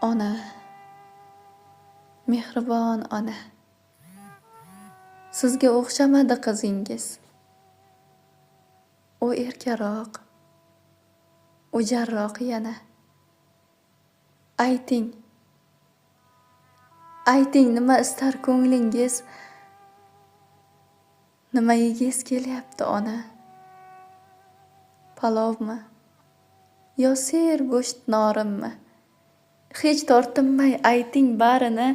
Ona, mehribon ona, sizga o'xshamadi qizingiz. U erkaroq, o'jarroq yana. Ayting, ayting, nima istar ko'nglingiz? Nima yegiz kelyapti, ona? Palovmi yo sergo'sht norinmi? Hech tortinmay ayting barini.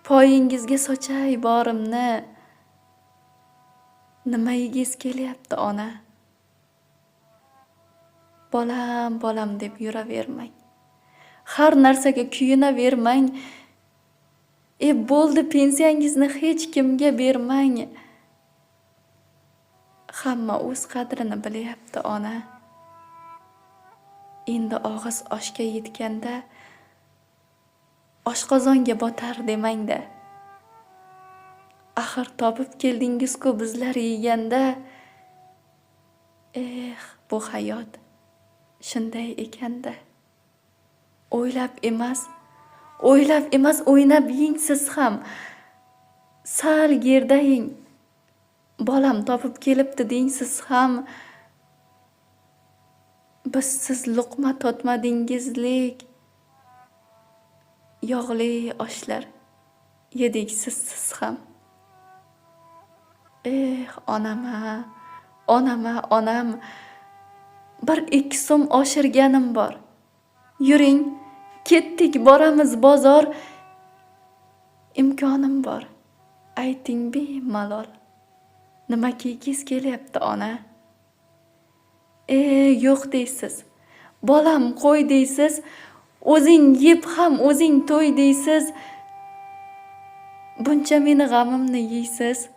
Poyingizga sochay borimni. Nima yegiz kelyapti, ona? Bolam, bolam deb yuravermang. Har narsaga kuyunavermang. E, bo'ldi, pensiyangizni hech kimga bermang. Hamma o'z qadrini bilyapti, ona. Endi og'iz oshga yetganda oshqozonga botar demang-da. Axir topib keldingiz-ku bizlar yeganda. Eh, bu hayot shunday ekan-da. O'ylab emas, o'ylab emas, o'ynab yeng siz ham. Sal gerdaying. Bolam topib kelibdi deng siz ham. Bizsiz luqma totmadingiz lek. Yog'li oshlar yedik sizsiz ham. Eh, onam-a, onam-a, onam. 1-2 so'm oshirganim bor. Yuring, ketdik, boramiz bozor. Imkonim bor. Ayting bemalol. Nima kiygiz kelyapti, ona? E, yo'q deysiz. Bolam, qo'y deysiz. O'zing yeb ham o'zing to'y deysiz. Buncha meni g'amimni yeysiz.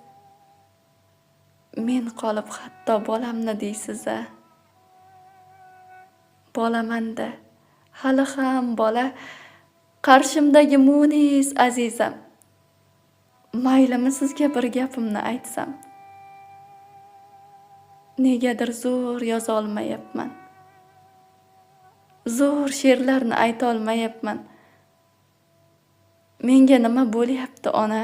Men qolib hatto bolamni deysiz-a. Bolaman-da, hali ham bola. Qarshimdagi munis azizam. Maylimi sizga bir gapimni aytsam? Negadir zo'r yozolmayapman. Zo'r she'rlarni aytolmayapman. Menga nima bo'lyapti, ona?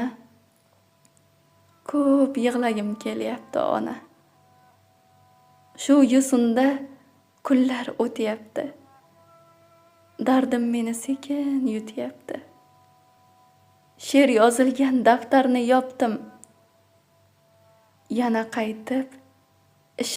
Ko'p yig'lagim kelyapti, ona. Shu yo'sinda kunlar o'tyapti. Dardim meni sekin yutyapti. She'r yozilgan daftarni yopdim. Yana qaytib